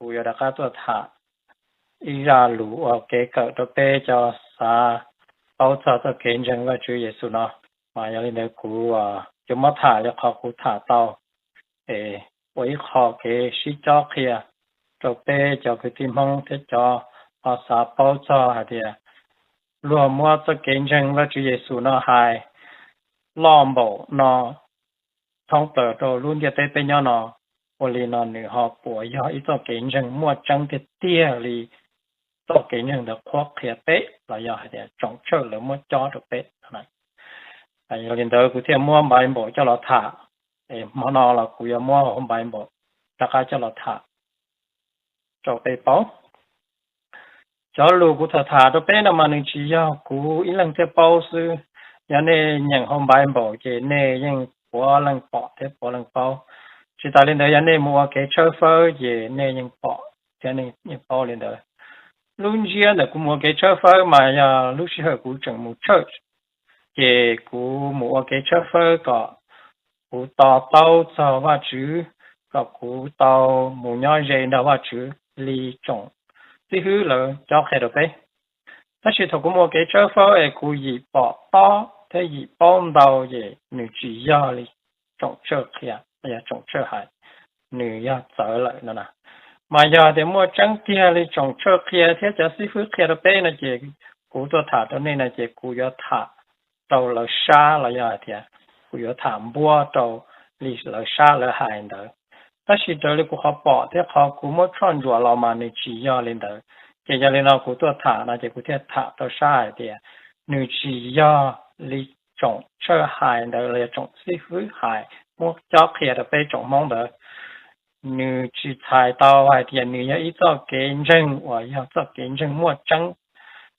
kuv yuav rov qab tuaj tham ib zaj lus ua kev kawm rau peb cov xav paub txog txoj kev ntseeg Vajtswv Yexus no. Mas yog li ntawd kuv yuav muab tham li qhov kuv tham tau, es ua ib qho kev sib cob qhia rau peb cov kwv tij Hmoob thiab cov ho xav paub txog hais tias luag muab txoj kev ntseeg Vajtswv Yexus no hais loj npaum no thoob plaws rau lub ntiaj teb peb nyob no, ua li no nws ho puas yog ib txoj kev ntseeg muaj tseeb tiag tiag li txoj kev ntseeg ntawd qhuab qhia peb los yog hais tias tsoom tsawj lawv muab cob rau peb. Yog li ntawd kuv thiaj muab Bible coj los tham, es hmo no los kuv yuav muab hauv Bible rov qab coj los tham rau peb paub. Cov lus kuv tham tham rau peb no mas nws tsis yog kuv ib leeg thiaj paub xwb. Yog nej nyeem hauv Bible ces nej yeej puav leej pom thiab puav leej paub. Tsis tas li ntawd yog nej mus ua kev tshawb fawb ces nej yeej pom thiab nej yeej paub li ntawd. Lub ntsiab ntawm kuv mus ua kev tshawb fawb mas yog lub sij hawm kuv tseem mus church, ces kuv mus ua kev tshawb fawb kom kuv to taub txog Vajtswv, kom kuv tau mus nyob ze nrog Vajtswv li tsoom xib hwb lawv cob qhia rau peb. Tab sis thaum kuv mus ua kev tshawb fawb es kuv yim pom tob thiab yim paub ntau ces nws tsis yog li tsoom tsawj qhia, yog tsoom tsawj hais, nws yog txawv lawm no na. Mas yog tias muaj tseeb tiag li tsoom tsawj qhia thiab cov xib fwb qhia rau peb no ces kuv tuaj tham rau nej no ces kuv yuav tham rau lawv sab los yog hais tias kuv yuav tham npuab rau li lawv sab lawv hais ntawd. Tab sis raws li kuv qhov pom thiab qhov kuv muab tshoj ntsuam los mas nws tsis yog li ntawd. Ces yog li no kuv tuaj tham no ces kuv thiaj tham rau sab hais tias nws tsis yog li tsoom tsawj hais ntawd los yog tsoom xib fwb hais muab cob qhia rau peb tsoom Hmoob ntawd. Nws tsis txhais tau hais tias nws yog ib txoj kev ntseeg uas yog txoj kev ntseeg muaj tseeb.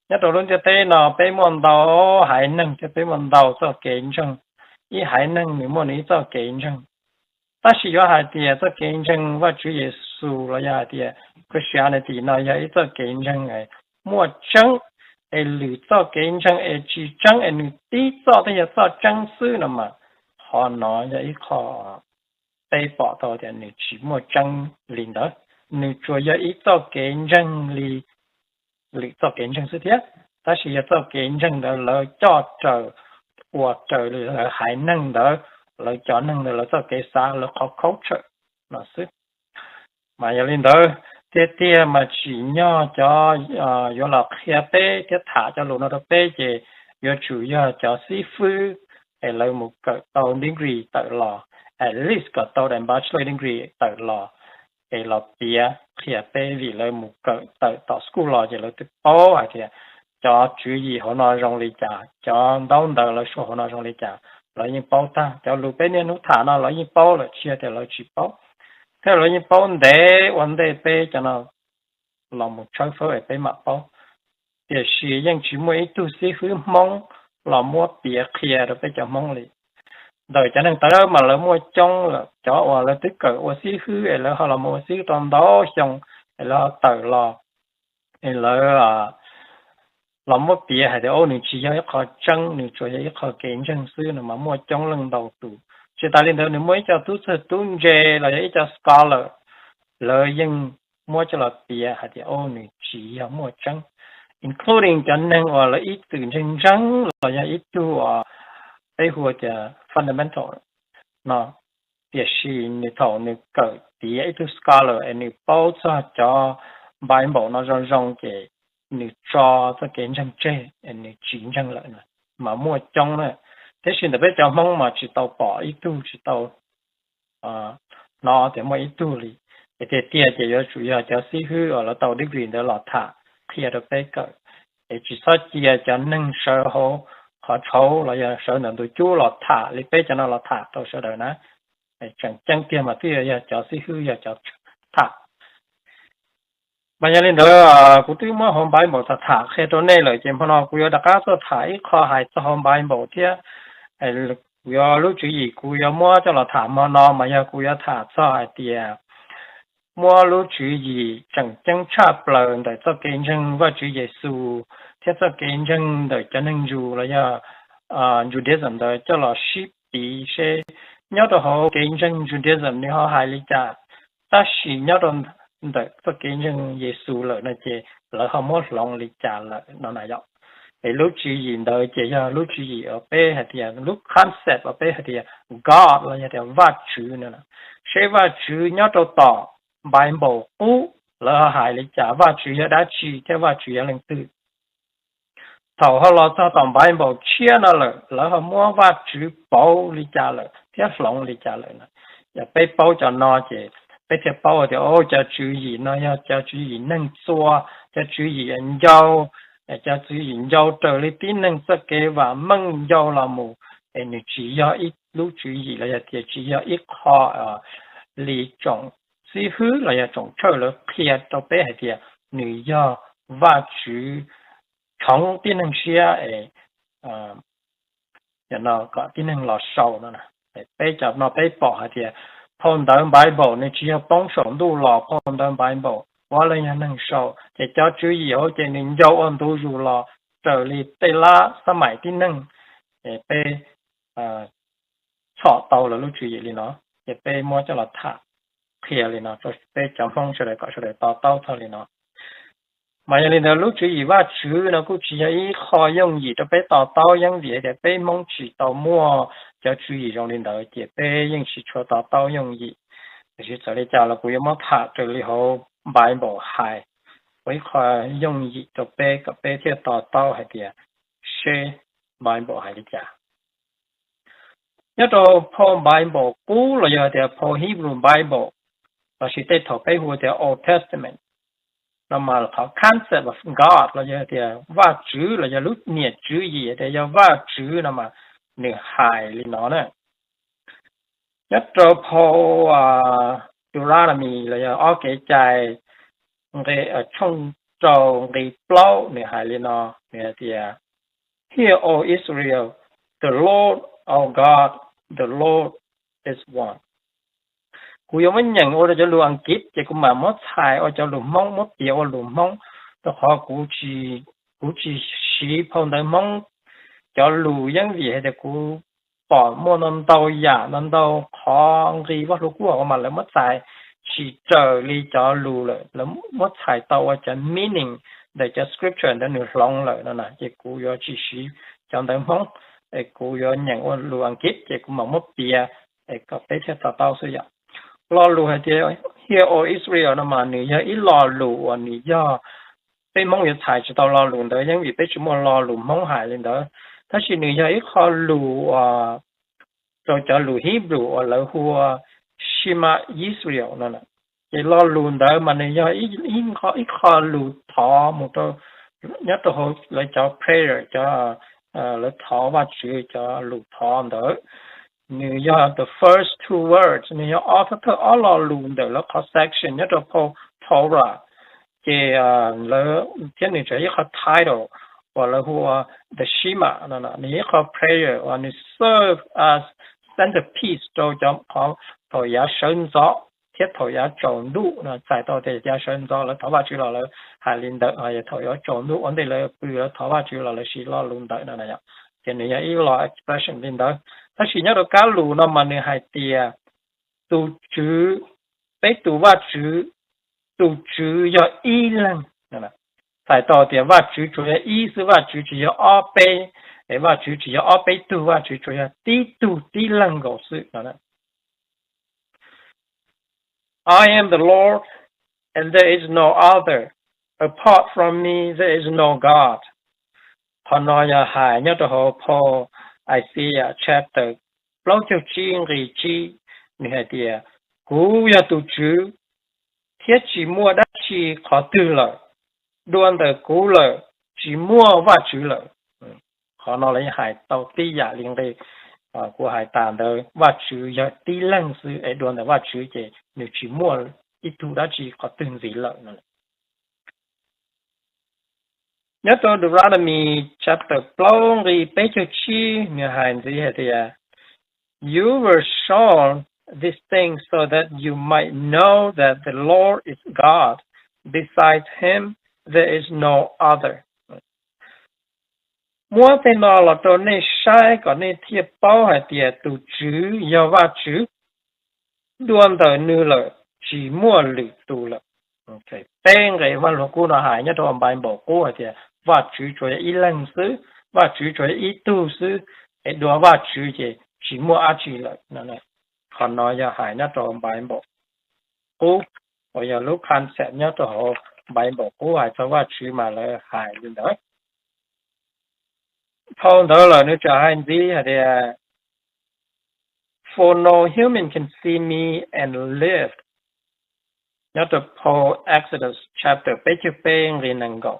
Nyob rau lub ntiaj teb no peb muaj ntau haiv neeg thiab peb muaj ntau txoj kev ntseeg. Ib haiv neeg nws muaj nws ib txoj kev ntseeg. Tab sis yuav hais tias txoj kev ntseeg Vajtswv Yexus los yog hais tias Christianity no yog ib txoj kev ntseeg muaj tseeb, es lwm txoj kev ntseeg es tsis tseeb es nws tib txoj twb yog txoj tseeb xwb no mas, qhov no yog ib qho peb pom tau tias nws tsis muaj tseeb li ntawd. Nws tsuas yog ib txoj kev ntseeg li lwm txoj kev ntseeg xwb thiab, tab sis yog txoj kev ntseeg ntawd lawv coj raws, ua raws li lawv haiv neeg ntawd, lawv cov neeg ntawd lawv txoj kev xav, lawv qhov culture no xwb. Mas yog li ntawd, tiag tiag mas tsim nyog cov yuav los qhia peb thiab tham cov lus no rau peb ces yuav tsum yog cov xib fwb es lawv mus kawm tau degree tawm los, at least kom tau daim bachelor degree tawm los, es los piav qhia peb vim lawv mus kawm tawm tom school los ces lawv twb paub hais tias cov tswv yim hauv no zoo li cas, cov ntaub ntawv lawv sau hauv no zoo li cas, lawv yeej paub tag. Cov lus peb niaj hnub tham no lawv yeej paub lawm, tsis yog tias lawv tsis paub. Thiab lawv yeej paub ntev ua ntej peb cov no los mus tshawb fawb es peb mam paub. Tiam sis yeej tsis muaj ib tug xib fwb Hmoob los muab piav qhia rau peb cov Hmoob li. Ntawm cov neeg tawv mas lawv muaj coob lawm, cov uas lawv twb kawm ua xib fwb es lawv ho los mus ua xib fwb tau ntau xyoo es lawv ho tawm los, es lawv los muab piav hais tias, o, nws tsis yog ib qho tseeb, nws tsuas yog ib qho kev ntseeg xwb no mas muaj coob leej ntau tus. Tsis tas li ntawd nws muaj ib co tub txawg tub ntse los yog ib co scholar, lawv yeej muab coj los piav hais tias, o, nws tsis yog muaj tseeb, including cov neeg uas lawv ib txwm ntseeg ntseeg los yog ib tug uas peb hu tias fundamental no. Tiam sis nws thaum nws kawm tiav ib tug scholar es nws paub txog cov Bible no zoo zoo ces nws tso txoj kev ntseeg tseg es nws tsis ntseeg lawm na, mas muaj coob na. Tiam sis ntawm peb cov Hmoob mas tsis tau pom ib tug, tsis tau hnov tias muaj ib tug li. Es tiag tiag ces yuav tsum yog cov xib fwb uas lawv tau degree ntawd los tham qhia rau peb kawm, es tsis txhob cia cov neeg sawv hauv qhov tshauv los yog sawv ntawm ntug cub los tham li peb cov no los tham rau sawv daws na. Tseem ceeb tiag mas twb yog cov xib fwb yog cov tham. Mas yog li ntawd, kuv twb muab hauv Bible tham tham qhia rau nej lawm ces hmo no kuv yuav rov qab tuaj tham ib qho hais txog hauv Bible thiab. Kuv yuav lub tswv yim kuv yuav muab coj los tham hmo no mas yog kuv yuav tham txog hais tias muab lub tswv yim tseem ceeb tshaj plaws ntawm txoj kev ntseeg Vajtswv Yexus thiab txoj kev ntseeg ntawm cov neeg Jews los yog Judaism ntawd coj los sib piv seb nyob rau hauv kev ntseeg Judaism nws ho hais li cas, tab sis nyob rau ntawm txoj kev ntseeg Yexus lawm no ces lawv ho muab hloov li cas lawm no na yom. Es lub tswv yim ntawd ces yog lub tswv yim uas peb hais tias lub concept uas peb hais tias God los yog tias Vajtswv no. Seb Vajtswv nyob rau tom Bible qub lawv ho hais li cas, Vajtswv yog dab tsi thiab Vajtswv yog leej twg. Thaum ho los txog tom Bible tshiab no lawm lawv ho muab Vajtswv pauv li cas lawm thiab hloov li cas lawm no. Yog peb paub cov no ces peb thiaj paub tias cov tswv yim no yog cov tswv yim neeg txua, cov tswv yim ncau, cov tswv yim ncau raws li tib neeg txoj kev vam meej ncau los mus, es nws tsis yog ib lub tswv yim los yog tias tsis yog ib qho li tsoom xib hwb los yog tsoom tshawj lawv qhia rau peb hais tias nws yog Vajtswv choov tib neeg siab es kom tib neeg los sau no. Peb cov no peb pom hais tias phau ntawv Bible nws tsis yog poob saum ntuj los, phau ntawv Bible ua los yog neeg sau, ces cov tswv yim hauv ces nws ncau ua ntu zus los raws li tej lab xab maim tib neeg. Peb txhom tau lawv lub tswv yim li no, ces peb muab coj los tham qhia li no rau peb cov Hmoob sawv daws kom sawv daws to taub txog li no. Mas yog li ntawd lub tswv yim Vajtswv no kuj tsis yog ib qho yooj yim rau peb to taub yeej vim tias peb Hmoob tsis tau muaj cov tswv yim zoo li ntawd ces peb yeej tsis tshua to taub yooj yim. Tiam sis txawm li cas los kuv yuav muab tham raws li hauv Bible hais ua ib qho yooj yim rau peb kom peb thiaj to taub hais tias seb Bible hais li cas. Nyob rau phau Bible qub los yog tias phau Hebrew Bible lossis tej thaum peb hu tias Old Testament no mas qhov concept of God los yog tias Vajtswv los yog lub niam tswv yim tias yog Vajtswv no mas nws hais li no na. Nyob rau phau Deuteronomy los yog Ob Kev Cai nqe tshooj rau nqe plaub nws hais li no, nws hais tias, Hear, O Israel, the Lord our God, the Lord is one. Kuv yuav muab nyeem ua rau cov lus Askiv ces kuv mam muab txhais ua cov lus Hmoob, muab piav ua lus Hmoob, rau qhov kuv tsis siv phau ntawv Hmoob cov lus yeeb vim hais tias kuv pom muaj ntau ntau yam ntau ntau qhov nqi Vaj Lug Kub uas mas lawv muab txhais tsis raws li cov lus lawm, lawv muab txhais tau ua cov meaning ntawm cov scripture ntawd nws hloov lawm no na, ces kuv yuav tsis siv cov ntawv Hmoob, es kuv yuav nyeem ua lus Askiv ces kuv mam muab piav es kom peb thiaj to taub xwb yom. Lo lus hais tias Hear, O Israel no mas nws yog ib lo lus uas nws yog peb Hmoob yuav txhais tsis tau lo lus ntawd yeej vim peb tsis muaj lo lus Hmoob hais li ntawd. Tab sis nws yog ib qho lus uas rau cov lus Hebrew uas lawv hu ua Shema Israel no. Ces lo lus ntawd mas nws yog ib qho lus thov mus rau, nyob rau hauv lawv cov prayer, cov lawv thov Vajtswv cov lus thov ntawd. Nws yog the first two words, nws yog ob thawj thawj ob lo lus ntawm lawv qhov section nyob rau phau Torah. Ces lawv thiab nws tseem ib qho title uas lawv hu ua the Shema no, nws yog ib qho prayer uas nws serve as centerpiece rau cov qhov thaum yav sawv ntxov thiab thaum yav tsaus ntuj no, txhais tau tias yav sawv ntxov lawv thov Vajtswv los lawv hais li ntawd, thaum yav tsaus ntuj ua ntej lawv pw lawv thov Vajtswv los lawv siv lo lus ntawd no na yom. Ces nws yog ib lo expression li ntawd. Tab sis nyob rau kab lus no mas nws hais tias tus Tswv, peb tus Vajtswv, tus Tswv yog ib leeg. Txhais tau tias Vajtswv tsuas yog ib xwb, Vajtswv tsis yog ob peb, es Vajtswv tsis yog ob peb tug, Vajtswv tsuas yog tib tug tib leeg nkaus xwb no. I am the Lord, and there is no other. Apart from me, there is no God. Qhov no yog hais nyob rau hauv phau Isaiah chapter plaub caug tsib nqe tsib, nws hais tias, kuv yog tus Tswv, thiab tsis muaj dab tsi qhov twg lawm. Dua ntawm kuv lawm tsis muaj Vajtswv lawm. Qhov no lawv yeej hais tau tib yam li nqe kuv hais tas ntawd, Vajtswv yog tib leeg xwb es dua ntawm Vajtswv ces nws tsis muaj ib tug dab tsi qhov twg ntxiv lawm no. Nyob rau Deuteronomy chapter plaub nqe peb caug tsib nws hais ntxiv hais tias, You were shown these things so that you might know that the Lord is God. Besides him, there is no other. Muab tej no los rau nej saib kom nej thiaj paub hais tias tus Tswv yog Vajtswv, dua ntawm nws lawm tsis muaj lwm tus lawm. Peb nqe Vaj Lug Kub no hais nyob rau Npaiv Npaum Qub hais tias Vajtswv tsuas yog ib leeg xwb, Vajtswv tsuas yog ib tug xwb, es dua Vajtswv ces tsis muaj dab tsi lawm. Qhov no yog hais nyob rau Npaiv Npaum Qub, uas yog lub concept nyob rau hauv Npaiv Npaum Qub hais txog Vajtswv mas lawv hais li ntawd. Phau ntawd lawm nws tseem hais ntxiv hais tias, For no human can see me and live. Nyob rau phau Exodus chapter peb caug peb nqe nees nkaum,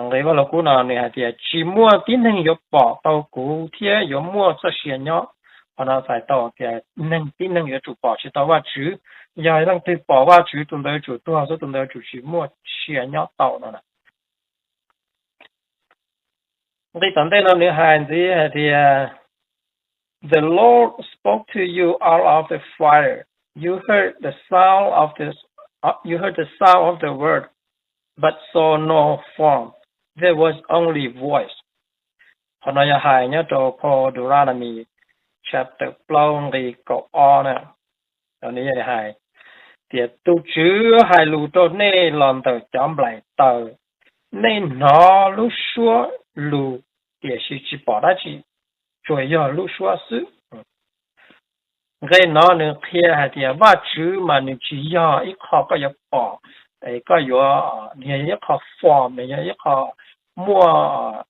nqe Vaj Lug Kub no nws hais tias, Tsis muaj tib neeg yuav pom tau kuv thiab yuav muaj txoj sia nyob. Qhov no txhais tau tias neeg tib neeg yuav tsum pom tsis tau Vajtswv. Yog leej twg pom Vajtswv tus ntawd yuav tsum tuag xwb, tus ntawd yuav tsum tsis muaj sia nyob tau no. Nqe tom ntej no nws hais ntxiv hais tias, The Lord spoke to you out of the fire. You heard the sound of the, you heard the sound of the word, but saw no form. There was only voice. Qhov no yog hais nyob rau phau Deuteronomy chapter plaub nqe kaum ob na. Nws hais tias, Tus Tswv hais lus rau nej los ntawm cov nplaim taws. Nej hnov lub suab lus, tiam sis tsis pom dab tsi, tsuas yog lub suab xwb. Nqe no nws qhia hais tias Vajtswv mas nws tsis yog ib qho koj yuav pom, koj yuav, nws yog ib qho form, nws yog ib qho muaj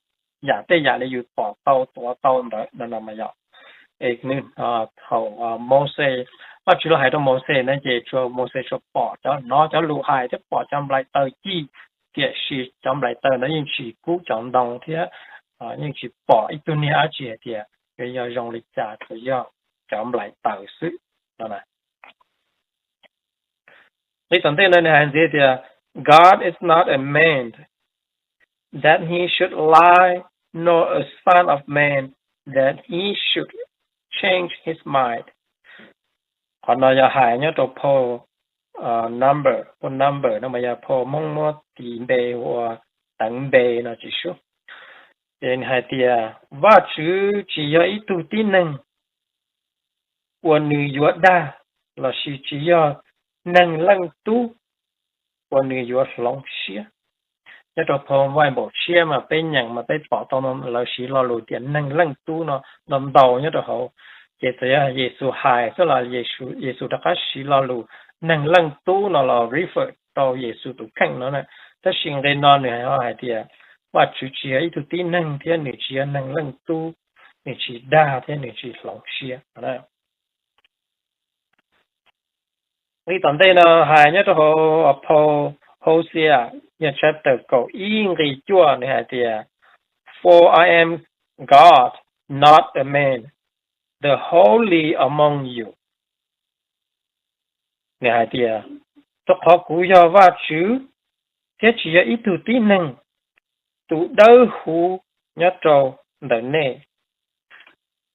yam tej yam li yus pom tau tuav tau ntawd no no mas yog. Nws, thaum Mauxes, Vajtswv los hais rau Mauxes na ces tsuas Mauxes tsuas pom cov, hnov cov lus hais thiab pom cov nplaim taws ci, tiam sis cov nplaim taws ntawd yeej tsis kub cov ntoo thiab yeej tsis pom ib tug niag dab tsi hais tias yuav yog zoo li cas, tsuas yog cov nplaim taws xwb no. Nqe tom ntej no nws hais ntxiv tias, God is not a man that he should lie, nor a son of man that he should change his mind. Qhov no yog hais nyob rau phau Number, phau Number no mas yog phau Hmoob muab tis npe hu ua teev npe no tsis sub. Ces nws hais tias Vajtswv tsis yog ib tug tib neeg uas nws yuav dag, lossis tsis yog Neeg Leej Tub uas nws yuav hloov siab. Nyob rau phau Npaiv Npaum Tshiab mas peb nyeem mas peb pom tau lawv siv lo lus tias Neeg Leej Tub no ntau ntau nyob rau hauv. Ces txawm yog Yexus hais xwb los Yexus rov qab siv lo lus Neeg Leej Tub no los refer rau Yexus tus kheej no na. Tab sis nqe no nws hais tias Vajtswv tsis yog ib tug tib neeg thiab nws tsis yog Neeg Leej Tub, nws tsis dag thiab nws tsis hloov siab. Nqe tom ntej no hais nyob rau hauv phau Hauxia, yog chapter kaum ib nqe cuaj, nws hais tias, For I am God, not a man, the Holy among you. Nws hais tias, Rau qhov kuv yog Vajtswv thiab tsis yog ib tug tib neeg, tus dawb huv nyob rau ntawm nej.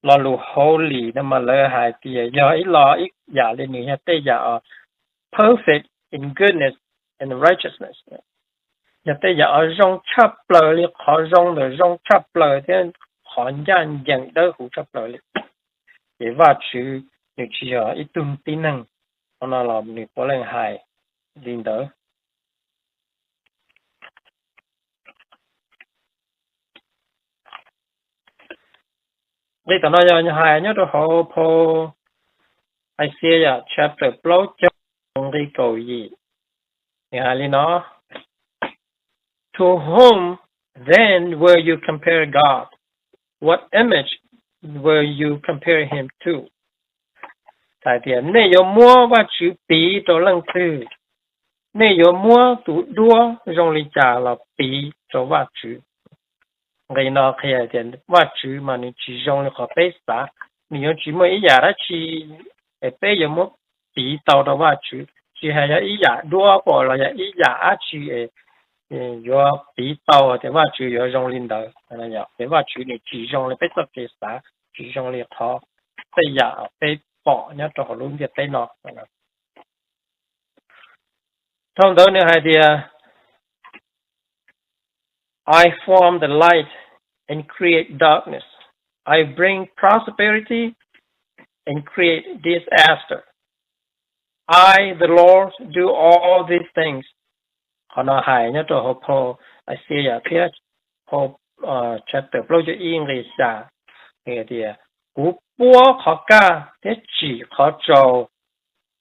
Lo lus holy no mas lawv hais tias yog ib lo ib yam li nws yog tej yam perfect in goodness and righteousness, yog tej yam uas zoo tshaj plaws li, qhov zoo ntawm zoo tshaj plaws thiab qhov ncaj ncees dawb huv tshaj plaws li. Ces Vajtswv nws tsis yog ib tug tib neeg. Qhov no los nws puav leej hais li ntawd. Nqe tom no yog hais nyob rau hauv phau Isaiah chapter plaub caug nqe kaum yim. Nws hais li no, To whom then will you compare God? What image will you compare him to? Hais tias nej yuav muab Vajtswv piv rau leej twg? Nej yuav muab tus duab zoo li cas los piv rau Vajtswv? Nqe no qhia tias Vajtswv mas nws tsis zoo li qhov peb xav, nws yuav tsis muaj ib yam dab tsi es peb yuav muab piv tau rau Vajtswv, tsis hais yog ib yam duab los yog ib yam dab tsi yuav piv tau tias Vajtswv yuav zoo li ntawd. Ces Vajtswv nws tsis zoo li peb txoj kev xav, tsis zoo li qhov tej yam peb pom nyob rau hauv lub ntiaj teb no. Dhau ntawd nws hais tias, I form the light and create darkness. I bring prosperity and create disaster. I, the Lord, do all these things. Qhov no hais nyob rau hauv phau Isaiah thiab, phau chapter plaub caug ib nqe xya, tias, kuv puab qhov kaj thiab tsim qhov tsaus,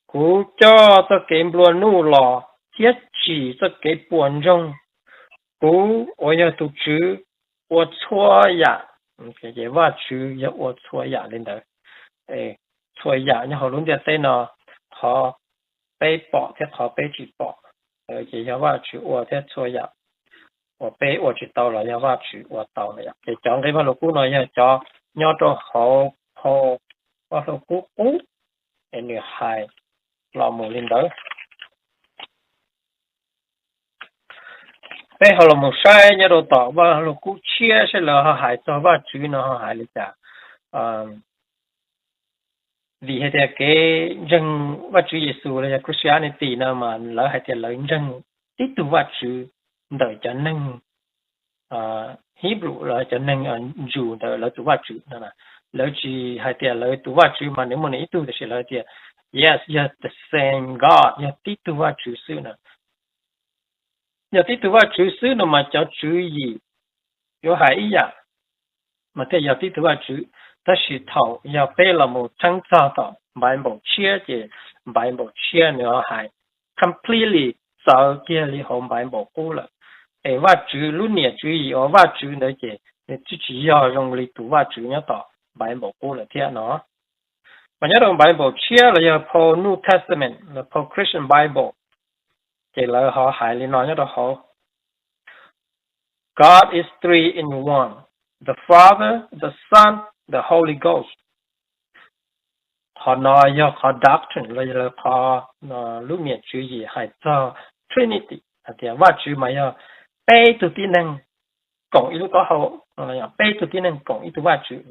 kuv coj txoj kev nplua nuj los thiab tsim txoj kev puas ntsoog, kuv uas yog tus Tswv ua txhua yam. Ces Vajtswv yog ua txhua yam li ntawd. Txhua yam nyob hauv lub ntiaj teb no, qhov peb pom thiab qhov peb tsis pom, ces yog Vajtswv ua thiab txhua yam uas peb ua tsis tau los yog Vajtswv ua tau na yom. Ces cov nqe Vaj Lug Kub no yog cov nyob rau hauv phau Vaj Lug Kub qub, es nws hais los mus li ntawd. Peb ho los mus saib nyob rau tom Vaj Lug Kub tshiab saib lawv ho hais txog Vajtswv no ho hais li cas. Vim hais tias kev ntseeg Vajtswv Yexus los yog Christianity no mas lawv hais tias lawv ntseeg tib tug Vajtswv ntawm cov neeg Hebrew los cov neeg Jew ntawd lawv tus Vajtswv no. Lawv tsis hais tias lawv tus Vajtswv mas nws muaj nws ib tug, tiam sis lawv hais tias, yes, yog the same God, yog tib tug Vajtswv xwb no. Yog tib tug Vajtswv xwb no mas cov tswv yim yuav hais ib yam mas thiaj yog tib tug Vajtswv. Tab sis thaum yog peb los mus txheeb txog tom Bible tshiab ces Bible tshiab nws ho hais completely txawv kiag li hauv Bible qub lawm. Es Vajtswv lub niam tswv yim uas Vajtswv ntawd ces nws twb tsis yog zoo li tus Vajtswv nyob tom Bible qub lawm thiab no. Mas nyob rau Bible tshiab los yog phau New Testament los phau Christian Bible, ces lawv ho hais li no nyob rau hauv: God is three in one, the Father, the Son, the Holy Ghost. Qhov no yog qhov doctrine los yog lawv qhov lub niam tswv yim hais txog Trinity hais tias Vajtswv mas yog peb tug tib neeg koom ib lub taub hau, peb tug tib neeg koom ib tug Vajtswv.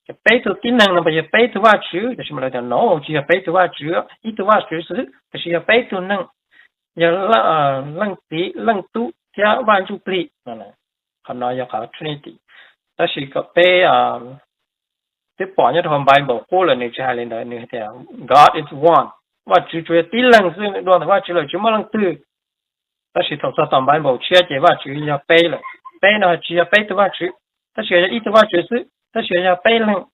Ces peb tug tib neeg no mas yog peb tug Vajtswv, tiam sis mas lawv tias no tsis yog peb tug Vajtswv, ib tug Vajtswv xwb, tiam sis yog peb tug neeg, yog Leej Txiv, Leej Tub thiab Vaj Ntsuj Plig. Qhov no yog qhov Trinity. Tab sis kom peb twb pom nyob rau hauv Bible qub lawm nws tsis hais li ntawd, nws hais tias God is one, Vajtswv tsuas yog tib leeg xwb, dua ntawm Vajtswv lawm tsis muaj leej twg. Tab sis thaum txog tom Bible tshiab ces Vajtswv yog peb lawm. Peb no tsis yog peb tug Vajtswv, tab sis yog ib tug Vajtswv xwb, tab sis yog peb leeg.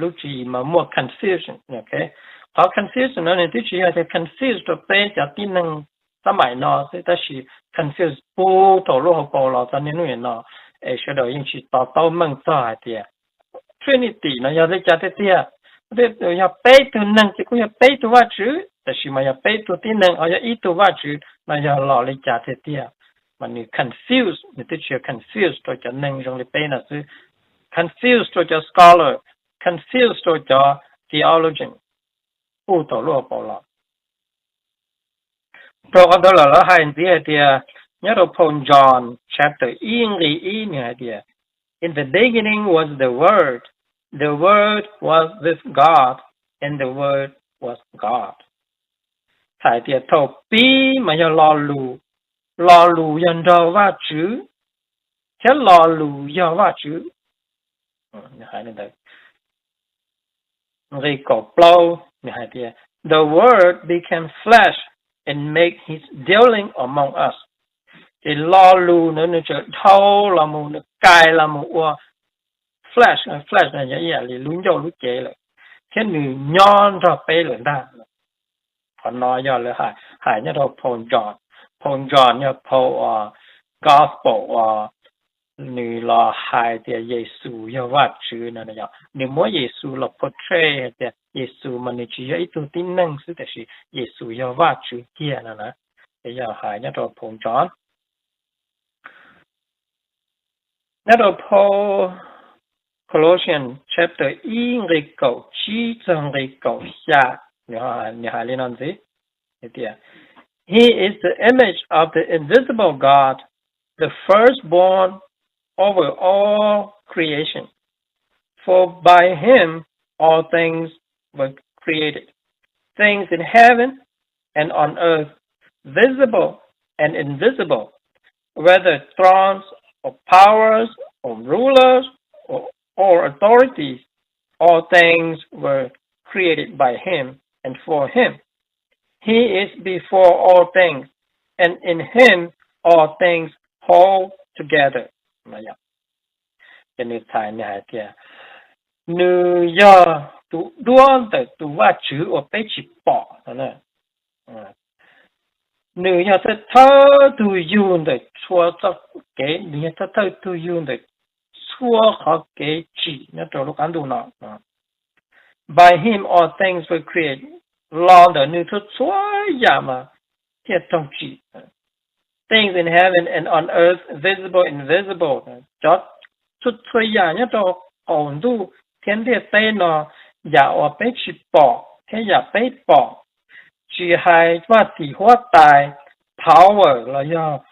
Lub tswv yim mas muaj confusion. Qhov confusion no nws twb tsis yog tias confuse rau peb cov tib neeg xab maim no xwb, tab sis confuse puag thaum lub hauv paus los txog niaj hnub niam no, es sawv daws yeej tsis to taub meej txog hais tias Trinity no yog li cas tiag tiag. Yog peb tug neeg ces kuj yog peb tug Vajtswv, tab sis mas yog peb tug tib neeg ho yog ib tug Vajtswv no yog los li cas tiag tiag. Mas nws confuse, nws twb tsis yog confuse rau cov neeg zoo li peb no xwb, confuse rau cov scholar, confuse rau cov theologian puag thaum lub hauv paus los. Rau qhov ntawd lawm lawv hais ntxiv hais tias nyob rau phau John chapter ib nqe ib nws hais tias, In the beginning was the Word, the Word was with God, and the Word was God. Hais tias thaum pib mas yog Lo Lus, Lo Lus yog nrog Vajtswv, thiab Lo Lus yog Vajtswv. Nqe kaum plaub nws hais tias, The Word became flesh and made his dwelling among us. Ces Lo Lus ntawd nws txawm dhau los mus, nws kais los mus ua flesh, flesh no yog ib yam li lub ncauj lub cev lawm, thiab nws nyob nrog peb lawm ntag. Qhov no yog lawv hais nyob rau phau John. Phau John yog phau uas gospel uas nws los hais tias Yexus yog Vajtswv no yom. Nws muab Yexus los portray hais tias Yexus mas nws tsis yog ib tug tib neeg xwb, tiam sis Yexus yog Vajtswv kiag no na. Yog hais nyob rau phau John. Nyob rau phau Colossians chapter ib nqe kaum tsib txog nqe kaum xya, nws hais li no ntxiv tias, He is the image of the invisible God, the firstborn over all creation. For by him all things were created, things in heaven and on earth, visible and invisible, whether thrones or powers or rulers or, or authorities, all things were created by him and for him. He is before all things, and in him all things hold together. Ces nws txhais nws hais tias nws yog tus duab ntawm tus Vajtswv uas peb tsis pom. Nws yog thawj thawj tug yug ntawm txhua txoj kev, nws yog thawj thawj tug yug ntawm txhua qhov kev tsim nyob rau lub qab ntuj no. By him all things were created, los ntawm nws txhua txhua yam mas thiaj raug tsim. Things in heaven and on earth, visible, invisible, cov txhua txhua yam nyob rau qaum ntuj thiab ntiaj teb no, yam uas peb tsis pom thiab yam peb pom, tsis hais vaj tim huab tais, power los yog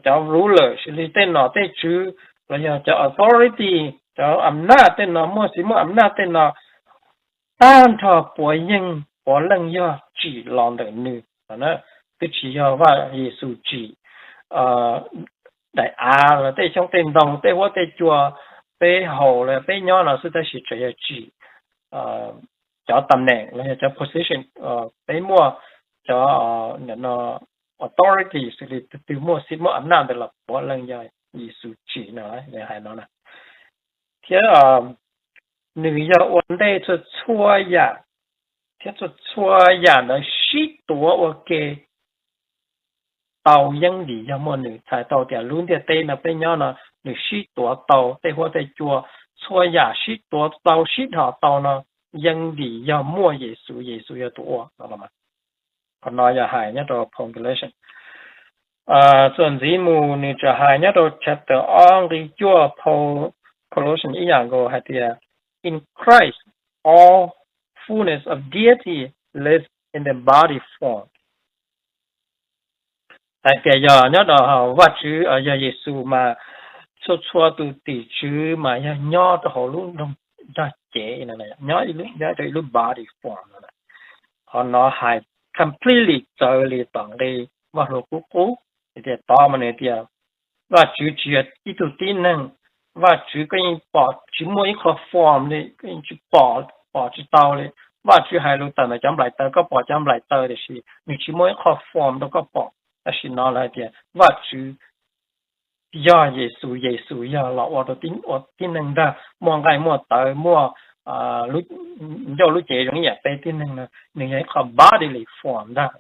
cov ruler xws li tej nom tej tswv los yog cov authority, cov am naj tej no, muaj xiv muaj am naj tej no, tag nrho puav yeej puav leej yog tsim los ntawm nws. Twb tsis yog Vaj Yexus tsim daim av los tej xyoob tej ntoo tej huab tej cua peb haus los peb nyob no xwb, tab sis tseem yog tsim cov tam neem los yog cov position, peb muaj cov authority xws li tus twg muaj xiv muaj am naj ntawd los puav leej yog Yexus tsim no, hais no na. Thiab nws yog ua ntej txhua txhua yam, thiab txhua txhua yam ntawd sib tuav ua ke tau yeej vim yog muaj nws. Txhais tau tias lub ntiaj teb no peb nyob no nws sib tuav tau tej huab tej cua, txhua yam sib tuav tau sib dhos tau no yeej vim yog muaj Yexus, Yexus yog tus ua no. Qhov no yog hais nyob rau phau Galatians. Txuas ntxiv mus nws tseem hais nyob rau chapter ob nqi cuaj phau Colossians ib yam nkaus hais tias, In Christ all fullness of deity lives in the body form. Hais tias yog nyob rau Vajtswv, yog Yexus mas txhua txhua tus tim tswv mas yog nyob rau hauv lub nroog nrog cev, nyob rau ib lub body form no. Qhov no hais completely txawv li tom nqi Vaj Lug Kub Qub, tias tod mas nws tias Vajtswv tsis yog ib tug tib neeg, Vajtswv koj yeej pom tsis muaj ib qho form li, koj yeej tsis pom, pom tsis tau li. Vajtswv hais lus tawm ntawm cov nplaim taw, koj pom cov nplaim taw tiam sis nws tsis muaj ib qho form rau koj pom. Tab sis no lawv hais tias Vajtswv yog Yexus, Yexus yog los ua rau ua tib neeg ntag, muaj nqaij muaj tawv, muaj ncauj lub cev zoo ib yam peb tib neeg no, nws yog ib qho bodily form ntag.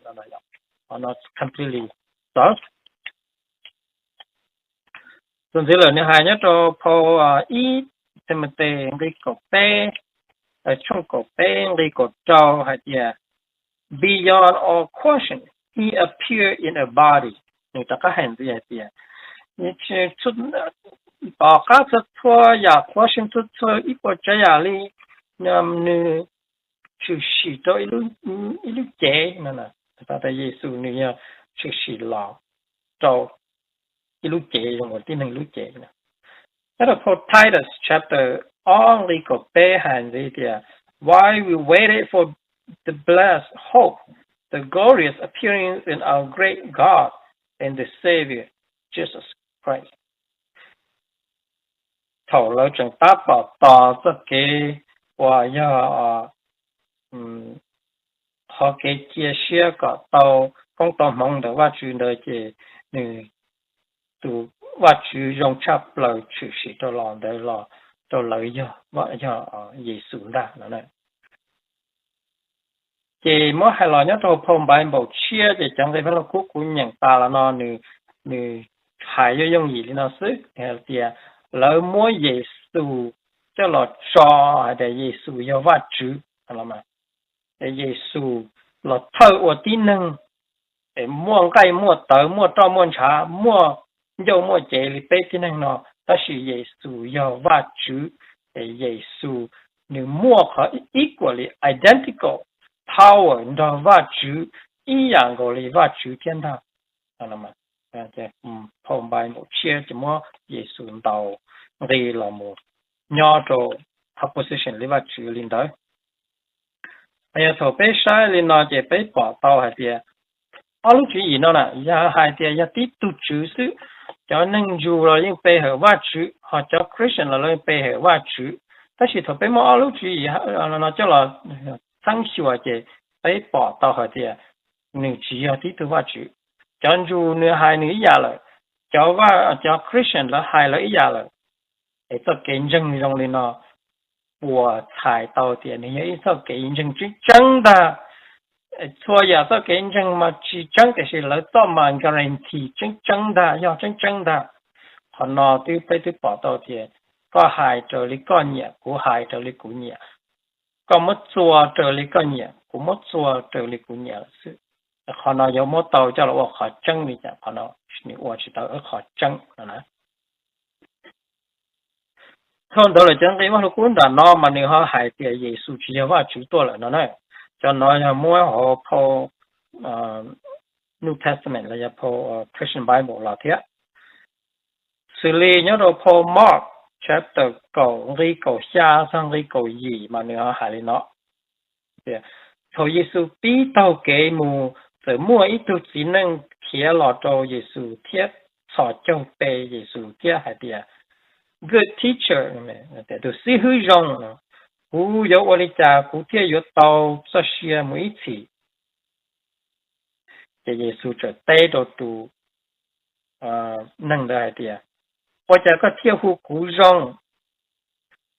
Qhov no completely txawv. Txuas ntxiv lawm nws hais nyob rau phau ib Timothy nqi kaum peb, tshooj kaum peb nqi kaum rau hais tias, Beyond all question, he appeared in a body. Nws rov qab hais ntxiv hais tias, tom qab txhua txhua yam question, txhua txhua ib puas tsav yam li, nws tshwm sim rau ib lub cev no. Yexus nws yog tshwm sim los rau ib lub cev zoo li tib neeg lub cev. Nyob rau phau Titus chapter ob nqi kaum peb hais ntxiv tias, While we waited for the blessed hope, the glorious appearing in our great God and the Savior, Jesus Christ. Thaum lawv tseem tab tom tos txoj kev uas yog qhov kev cia siab kom tau koob tau hmoov ntawm Vajtswv ntawd ces nws tus Vajtswv zoo tshaj plaws tshwm sim rau los ntawd los rau lawv yog, yog Yexus ntag no. Ces muab hais los nyob rau phau Npaiv Npaum Tshiab ces cov nqe Vaj Lug Kub kuv nyeem tas los no nws hais yooj yooj yim li no xwb, hais tias lawv muab Yexus coj los tso hais tias Yexus yog Vajtswv. Yexus los thawj ua tib neeg, es muaj nqaij muaj tawv, muaj roj muaj ntshav, muaj ncauj muaj cev li peb tib neeg no, tab sis Yexus yog Vajtswv. Es Yexus nws muaj qhov equally identical power nrog Vajtswv ib yam nkaus li Vajtswv thiab ntag. Phau Npaiv Npaum Tshiab ces muab Yexus ntaus nqi los mus nyob rau qhov position li Vajtswv li ntawd. Yog thaum peb saib li no ces peb pom tau hais tias ob lub tswv yim no na yog hais tias yog tib tug tswv xwb, cov neeg Jews los yeej pe hawm Vajtswv, ho cov Christian los lawv yeej pe hawm Vajtswv. Tab sis thaum peb muab ob lub tswv yim no coj los txheeb xyuas ces peb pom tau hais tias nws tsis yog tib tug Vajtswv. Cov Jews nws hais nws ib yam lawm, cov, cov Christian lawv hais lawv ib yam lawm. Es txoj kev ntseeg zoo li no puas txhais tau tias nws yog ib txoj kev ntseeg tseeb tseeb ntag? Txhua yam txoj kev ntseeg mas tsis tseeb, tiam sis lawv txoj mas guarantee tseeb tseeb ntag, yog tseeb tseeb ntag. Qhov no twb, peb twb pom tau tias koj hais raws li koj nyiam, kuv hais raws li kuv nyiam, koj muab txua raws li koj nyiam, kuv muab txua raws li kuv nyiam lawm xwb. Qhov no yuav muab tau coj los ua qhov tseeb li cas? Qhov no nws ua tsis tau ib qhov tseeb no na. Thaum ntawd lawm cov nqi Vajluskub nram no mas nws ho hais tias Yexus tsis yog Vajtswv tuaj lawm no na. Cov no yog muab hauv phau New Testament los yog phau Christian Bible los thiab. Xws li nyob rau phau Mark chapter kaum nqi kaum xya txog nqi kaum yim mas nws ho hais li no: Thaum Yexus pib taug kev mus, txawm muaj ib tug txiv neej khiav los rau Yexus thiab txhos caug pe Yexus thiab hais tias, Good teacher, tus xib hwb zoo, kuv yuav ua li cas kuv thiaj yuav tau txoj sia mus ib txhis? Ces Yexus txawm teb rau tus neeg ntawd hais tias, Ua cas koj thiaj hu kuv zoo?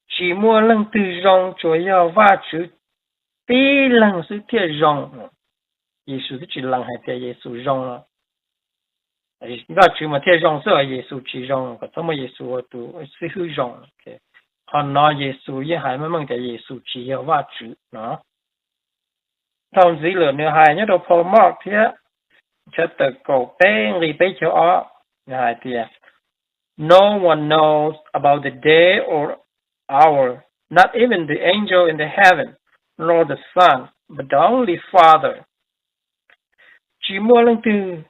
Tsis muaj leej twg zoo, tsuas yog Vajtswv tib leeg xwb thiaj zoo. Yexus twb tsis lees hais tias Yexus zoo no. Vajtswv mas thiaj zoo xwb, Yexus tsis zoo, kom txhob muab Yexus ua tus xib hwb zoo. Qhov no Yexus yeej hais meej meej tias Yexus tsis yog Vajtswv no. Dhau ntxiv lawm nws hais nyob rau phau Mark thiab chapter kaum peb nqi peb caug ob, nws hais tias, No one knows about the day or hour, not even the angel in the heaven, nor the Son, but the only Father. Tsis muaj leej twg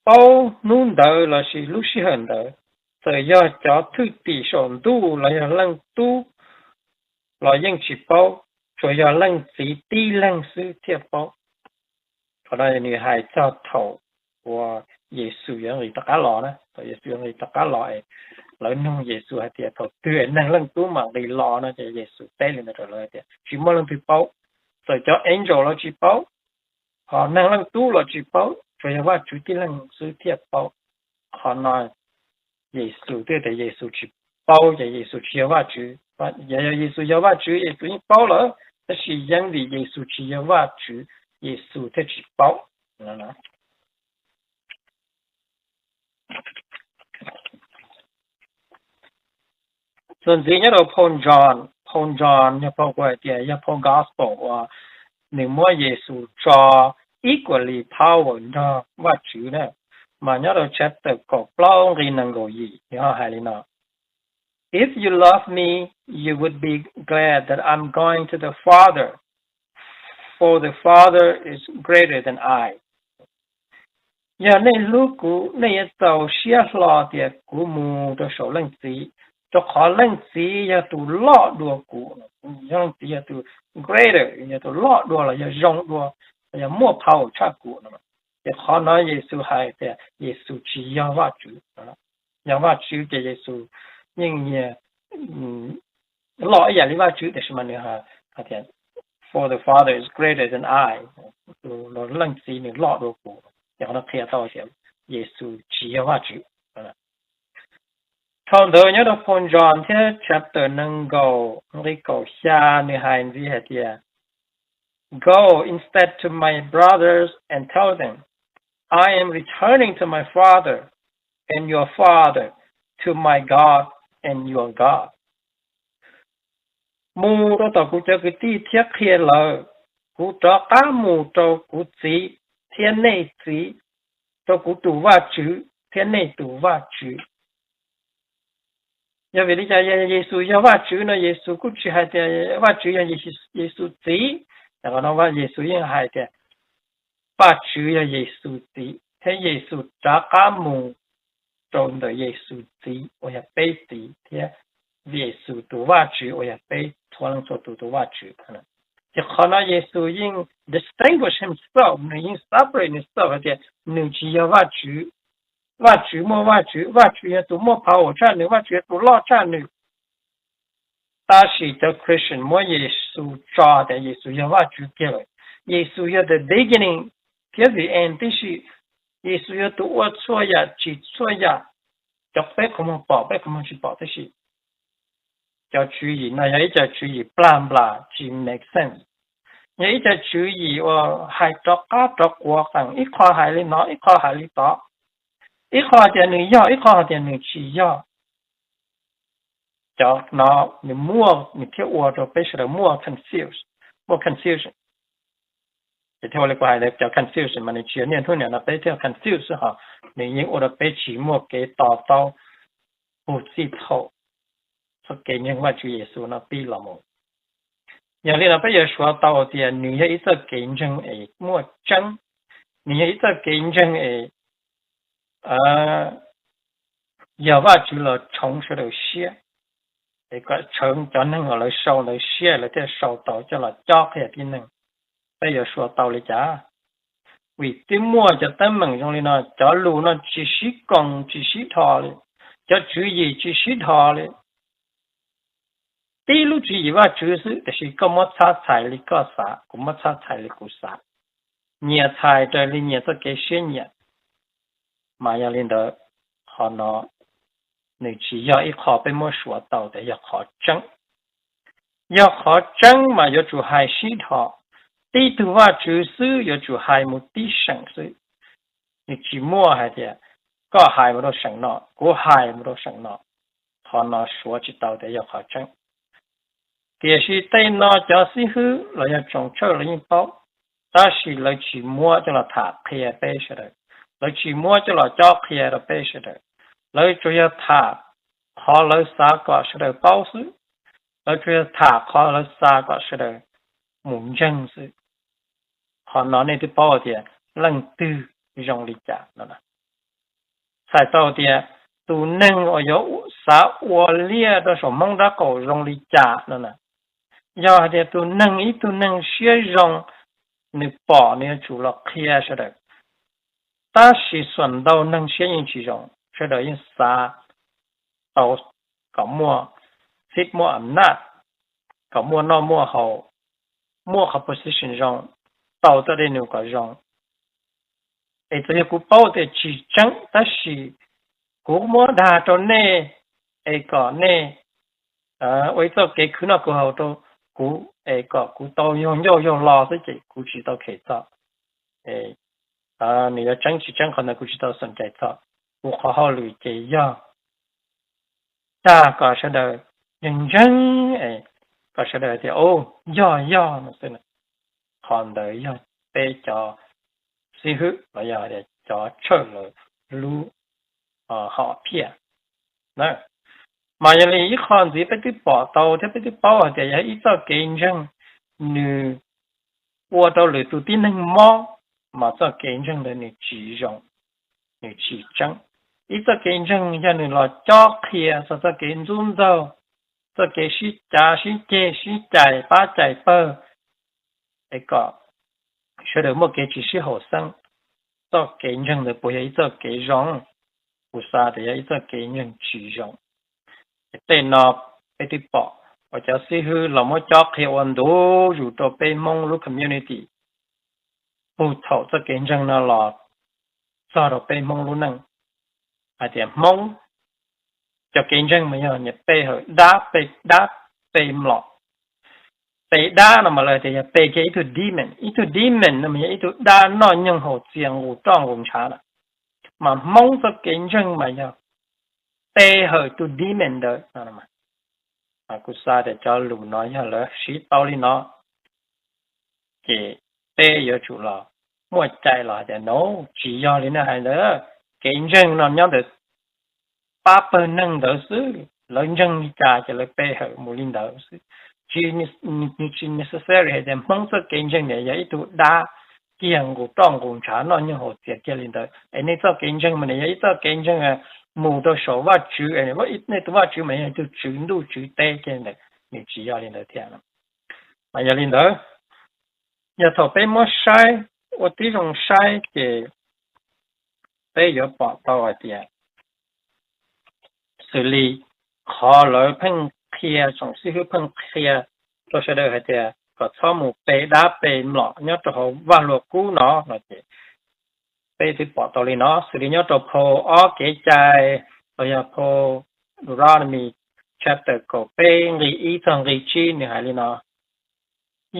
paub hnub ntawd lossis lub sij hawm ntawd, txawm yog cov thwj tim saum ntuj los yog Leej Tub los yeej tsis paub, tsuas yog Leej Txiv tib leeg xwb thiaj paub. Qhov no nws hais txog thaum uas Yexus yuav nqis rov qab los na, thaum Yexus yuav nqis rov qab los es lawv nug Yexus hais tias thaum twg es neeg Leej Tub mam nqis los no ces Yexus teb li ntawd rau lawv hais tias tsis muaj leej twg paub, txawm cov angel los tsis paub, ho neeg Leej Tub los tsis paub, tsuas yog Vajtswv tib leeg xwb thiaj paub. Qhov no Yexus twb tias Yexus tsis paub ces Yexus tsis yog Vajtswv. Yog, yog Yexus yog Vajtswv, Yexus yeej paub lawm, tab sis yeej vim Yexus tsis yog Vajtswv, Yexus thiaj tsis paub. Txuas ntxiv nyob rau phau John, phau John yog phau kuv hais tias yog phau Gospel uas nws muab Yexus tso equally power nrog Vajtswv na, mas nyob rau chapter kaum plaub nqi nees nkaum yim nws ho hais li no: If you love me, you would be glad that I'm going to the Father, for the Father is greater than I. Yog nej hlub kuv, nej yuav txaus siab hlo tias kuv mus rau saum Leej Txiv, rau qhov Leej Txiv yog tus loj dua kuv. Yog Leej Txiv yog tus greater, yog tus loj dua los yog zoo dua, los yog muaj power tshaj kuv no. Ces qhov no Yexus hais tias Yexus tsis yog Vajtswv. Yog Vajtswv ces Yexus yeej nyias loj ib yam li Vajtswv, tiam sis mas nws hais tias, For the Father is greater than I, Leej Txiv nws loj dua kuv. Ces qhov no qhia tau tias Yexus tsis yog Vajtswv. Dhau ntawd nyob rau phau John thiab chapter nees nkaum nqi kaum xya nws hais ntxiv hais tias, Go instead to my brothers and tell them, I am returning to my Father and your Father, to my God and your God. Mus rau tom kuv cov kwv tij thiab qhia lawv, kuv rov qab mus rau kuv Txiv thiab nej Txiv, rau kuv tus Vajtswv thiab nej tus Vajtswv. Yog vim li cas Yexus yog Vajtswv no Yexus kuj tsis hais tias Vajtswv yog Yexus Txiv. Qhov no Yexus yeej hais tias Vajtswv yog Yexus Txiv thiab Yexus rov qab mus rau ntawm Yexus Txiv uas yog peb Txiv thiab Yexus tus Vajtswv uas yog peb txhua leej txhua tus tus Vajtswv. Ces qhov no Yexus yeej distinguish himself, nws yeej separate himself hais tias nws tsis yog Vajtswv. Vajtswv muaj Vajtswv, Vajtswv yog tus muaj power tshaj nws, Vajtswv yog tus loj tshaj nws. Tab sis cov Christian muab Yexus tso tias Yexus yog Vajtswv kiag lawm. Yexus yog the beginning thiab the end tib si. Yexus yog tus ua txhua yam tsim txhua yam, cov peb qhov muag pom peb qhov muag tsis pom tib si. Cov tswv yim no yog ib co tswv yim plag nplas tsis make sense, yog ib co tswv yim uas hais rov qab rov quav qees, ib qho hais li no ib qho hais li tod, ib qho tias nws yog ib qho hais tias nws tsis yog. Cov no nws muaj nws thiaj ua rau peb sawv daws muaj confuse, muaj confusion. Ces thiaj ua li kuv hais ntawd, cov confusion mas nws tsis yog niaj hnub nim no peb thiaj confuse xwb hos, nws yeej ua rau peb tsis muaj kev to taub puag txij thaum txoj kev ntseeg Vajtswv Yexus no pib los mus. Yog li no peb yuav suav tau tias nws yog ib txoj kev ntseeg es muaj tseeb, nws yog ib txoj kev ntseeg es yog Vajtswv los tshoov sawv daws siab, es kom tshoov cov neeg uas lawv sau ntawd siab lawv thiaj sau tau coj los cob qhia tib neeg. Peb yuav suav tau li cas? Vim twb muaj cov teeb meem zoo li no, cov lus no tsis sib koom tsis sib dhos li, cov tswv yim tsis sib dhos li. Tib lub tswv yim Vajtswv xwb, tiam sis koj muab txhab txhais li koj xav, kuv muab txhab txhais li kuv xav, nyias txhais raws li nyias txoj kev siab nyiam. Mas yog li ntawd, qhov no nws tsis yog ib qho peb muab suav tau tias yog qhov tseeb. Yog qhov tseeb mas yuav tsum hais sib dhos, tib tug Vajtswv xwb yuav tsum hais mus tib seem xwb. Nws tsis muaj hais tias koj hais mus rau seem no, kuv hais mus rau seem no. Qhov no suav tsis tau tias yog qhov tseeb. Tiam sis tej no cov xib hwb los yog tsoom tshawj lawv yeej paub, tab sis lawv tsis muab coj los tham qhia peb sawv daws, lawv tsis muab coj los cob qhia rau peb sawv daws. Lawv tsuas yog tham qhov lawv xav kom sawv daws paub xwb, lawv tsuas yog tham qhov lawv xav kom sawv daws mus ntseeg xwb. Qhov no nej twb paub tias leej twg zoo li cas no. Txhais tau tias tus neeg uas yuav xav ua liaj rau saum Hmoob dab qaum zoo li cas no na. Yog hais tias tus neeg ib tug neeg siab zoo, nws pom nws yuav tsum los qhia sawv daws. Tab sis xuam ntau neeg siab yeej tsis zoo, sawv daws yeej xav tau kom muaj txhib muaj am naj, kom muaj noj muaj haus, muaj qhov position zoo, tau txoj dej num kom zoo. Es txawm yog kuv paub tias tsis tseeb tab sis kuv muab dag rau nej es kom nej ua ib txoj kev khwv noj khwv haus rau kuv es kom kuv tau yog ncauj yog lo xwb ces kuv tsis tau khem txog. Nws yuav tseeb tsis tseeb qhov ntawd kuv tsis tau xom cai txog. Kuv qhov hauj lwm ces yog dag kom sawv daws ntseeg ntseeg es kom sawv daws tias o, yog yog no xwb. Qhov ntawd yog peb cov xib hwb los yog cov tshawj lawv lub hom phiaj. Mas yog li ib qho ntxiv peb twb pom tau thiab peb twb paub hais tias yog ib txoj kev ntseeg nws ua rau lwm tus tib neeg mob, mas txoj kev ntseeg ntawd nws tsis zoo, nws tsis tseeb. Ib txoj kev ntseeg yog nws los cob qhia txog txoj kev ntxub ntxaug, txoj kev sib cav sib ceg sib cais pab cais pawg, es kom sawv daws muaj kev tsis sib haum xeeb. Txoj kev ntseeg ntawd puas yog ib txoj kev zoo? Kuv xav tias yog ib txoj kev ntseeg tsis zoo. Tej no peb twb pom uas cov xib hwb los muab cob qhia ua ntu zus rau peb Hmoob lub community puag thaum txoj kev ntseeg no los txog rau peb Hmoob lub neej, hais tias Hmoob cov kev ntseeg mas yog nyias pe hawm dab pe dab pe mlom. Pe dab no mas lawv tias yog pe kiag ib tug demon, ib tug demon no mas yog ib tug dab noj nyoog haus txias nqus roj nqus ntshav na. Mas Hmoob txoj kev ntseeg mas yog pe hawm tus demon ntawd. Kuv xav tias cov lus no yog lawv siv tau li no, ces peb yuav tsum los muaj cai los hais tias no, tsis yog li nej hais ntawd. Kev ntseeg no nyob ntawm pab pawg neeg ntawd xwb, lawv ntseeg li cas ces lawv pe hawm mus li ntawd xwb. Tsis, tsis necessary hais tias Hmoob txoj kev ntseeg ntawd yog ib tug dab kiag nqus roj nqus ntshav noj nyoog haus txias kiag li ntawd es nej txoj kev ntseeg mas nws yog ib txoj kev ntseeg mus rau saum Vajtswv, nej tus Vajtswv mas yog ib tug tswv ntuj tswv teb kiag ntawd, nws tsis yog li ntawd thiab. Mas yog li ntawd, yog thaum peb muab saib ua tib zoo saib ces peb yuav pom tau hais tias xws li qhov lawv pheej qhia, tsoom xib hwb pheej qhia rau sawv daws hais tias kom txhob mus pe dab pe mlom nyob rau hauv Vaj Lug Kub no no ces peb twb pom tau li no, xws li nyob rau phau ob Kev Cai los yog phau Deuteronomy chapter kaum peb nqi ib txog nqi tsib nws hais li no: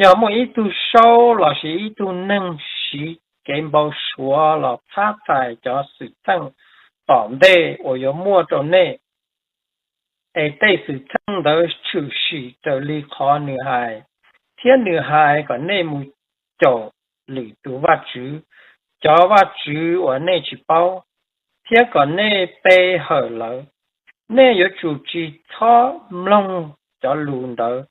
Yog muaj ib tug saub lossis ib tug neeg siv kev npau suav los txhab txhais cov xwm txheej tom ntej uas yuav muaj rau nej, es tej xwm txheej ntawd tshwm sim raws li qhov nws hais, thiab nws hais kom nej mus caum lwm tus vaj tswv, cov vaj tswv uas nej tsis paub, thiab kom nej pe hawm lawv, nej yuav tsum tsis txhob mloog cov lus ntawd,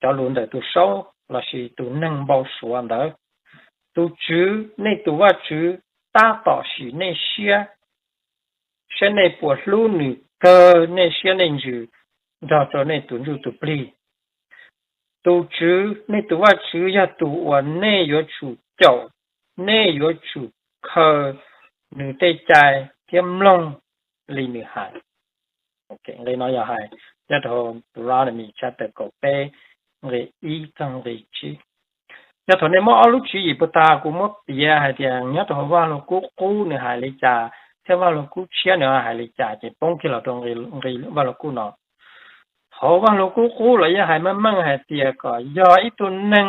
cov lus ntawm tus saub lossis tus neeg npau suav ntawd. Tus Tswv nej tus Vajtswv tab tom sim nej siab saib nej puas hlub nws kawg nej siab nej ntsws nrog rau nej tus ntsuj tus plig. Tus Tswv nej tus Vajtswv yog tus uas nej yuav tsum caum, nej yuav tsum khaws nws tej cai thiab mloog li nws hais. Nqi no yog hais nyob rau Deuteronomy chapter kaum peb nqi ib txog nqi tsib. Yog thaum nej muab ob lub tswv yim puag ta kuv muab piav hais tias nyob rau hauv Vaj Lug Kub qub nws hais li cas thiab Vaj Lug Kub tshiab nws hais li cas ces poob kiag los rau nqi Vaj Lug Kub no. Hauv Vaj Lug Kub qub los yeej hais meej meej hais tias kom yog ib tug neeg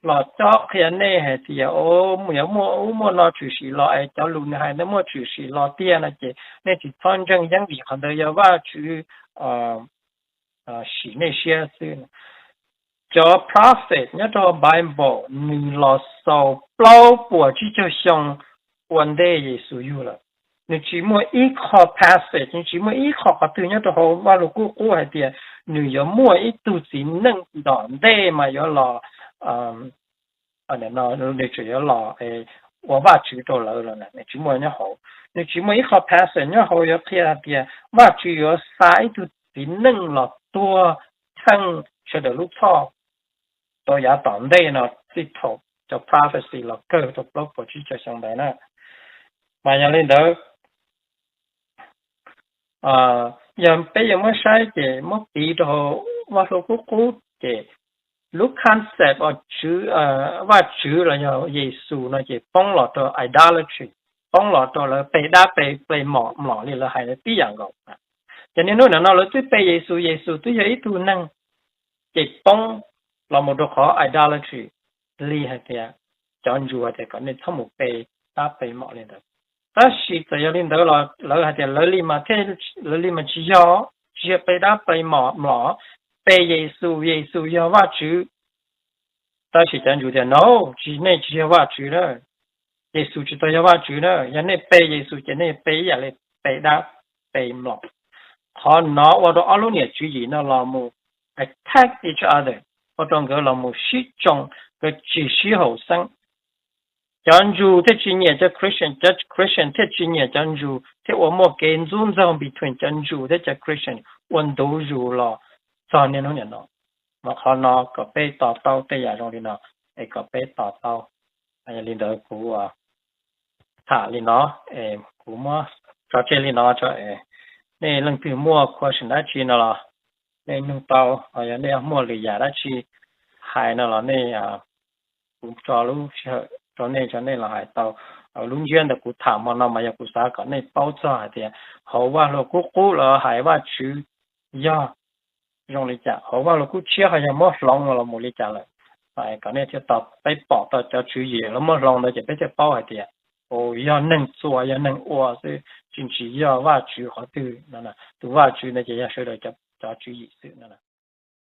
los cob qhia nej hais tias, o, yuav muaj ub muaj no tshwm sim los es cov lus nws hais ntawd muaj tshwm sim los tiag no ces nej tsis txhob ntseeg yeeb vim qhov ntawd yog Vajtswv sim nej siab xwb. Cov prophet nyob rau Bible nws los xaus plaub puas tsib caug xyoo ua ntej Yexus yug lawm. Nws tsis muaj ib qho passage, nws tsis muaj ib qho qhov twg nyob rau hauv Vaj Lug Kub qub hais tias nws yuav muaj ib tug txiv neej tom ntej mas yuav los, nws tseem yuav los ua Vajtswv rau lawv los nws tsis muaj nyob hauv. Nws tsis muaj ib qho passage nyob hauv yuav qhia hais tias Vajtswv yuav xa ib tug txiv neej los tuag theej sawv daws lub txhoj rau yav tom ntej no txij thaum cov prophecy los kawg rau plaub puas tsib caug xyoo ntawd na. Mas yog li ntawd, yog peb yuav muab saib ces muab piv rau hauv Vaj Lug Kub qub ces lub concept Vajtswv los yog Yexus no ces poob los rau idolatry, poob los rau lawv pe dab pe mlom li lawv hais lawv tib yam nkaus. Ces niaj hnub nim no lawv twb pe Yexus, Yexus twb yog ib tug neeg, ces poob los mus rau qhov idolatry li hais tias cov ntsus hais tias kom nej txhob mus pe dab pe mlom li ntawd. Tab sis txawm yog li ntawd los lawv hais tias lawv li mas thiaj, lawv li mas tsis yog, tsis yog pe dab pe mlom, pe Yexus, Yexus yog Vajtswv. Tab sis cov ntsus tias no, tsis, nej tsis yog Vajtswv na, Yexus tsis tau yog Vajtswv na, yog nej pe Yexus ces nej pe ib yam li pe dab pe mlom. Qhov no ua rau ob lub niam tswv yim no los mus attack each other, ua rau nkawd los mus sib tsoo, nkawd tsis sib haum xeeb. Cov ntsus thiaj tsis nyiam cov Christian, cov Christian thiaj tsis nyiam cov ntsus, thiaj ua muaj kev ntxub ntxaug between cov ntsus thiab cov Christian ua ntu zus los txog niaj hnub nim no. Mas qhov no kom peb to taub tej yam zoo li no, es kom peb to taub. Yog li ntawd kuv tham li no, es kuv muab tso tseg li no tso. Nej leej twg muaj question dab tsi no los nej nug tau, yog nej muaj lwm yam dab tsi hais no los nej, kuv tso lub sij hawm rau nej, tso nej los hais tau. Lub ntsiab ntawd kuv tham hmo no mas yog kuv xav kom nej paub txog hais tias hauv Vaj Lug Kub qub lawv hais Vajtswv yog zoo li cas, hauv Vaj Lug Kub tshiab ho yog muab hloov los mus li cas lawm. Kom nej thiaj tau, peb pom tau cov tswv yim lawv muab hloov ntawd ces peb thiaj paub hais tias, o, yog neeg txua, yog neeg ua xwb, tsis, tsis yog Vajtswv qhov twg no. Tus Vajtswv ntawd ces yog sawv daws cov tswv yim xwb no.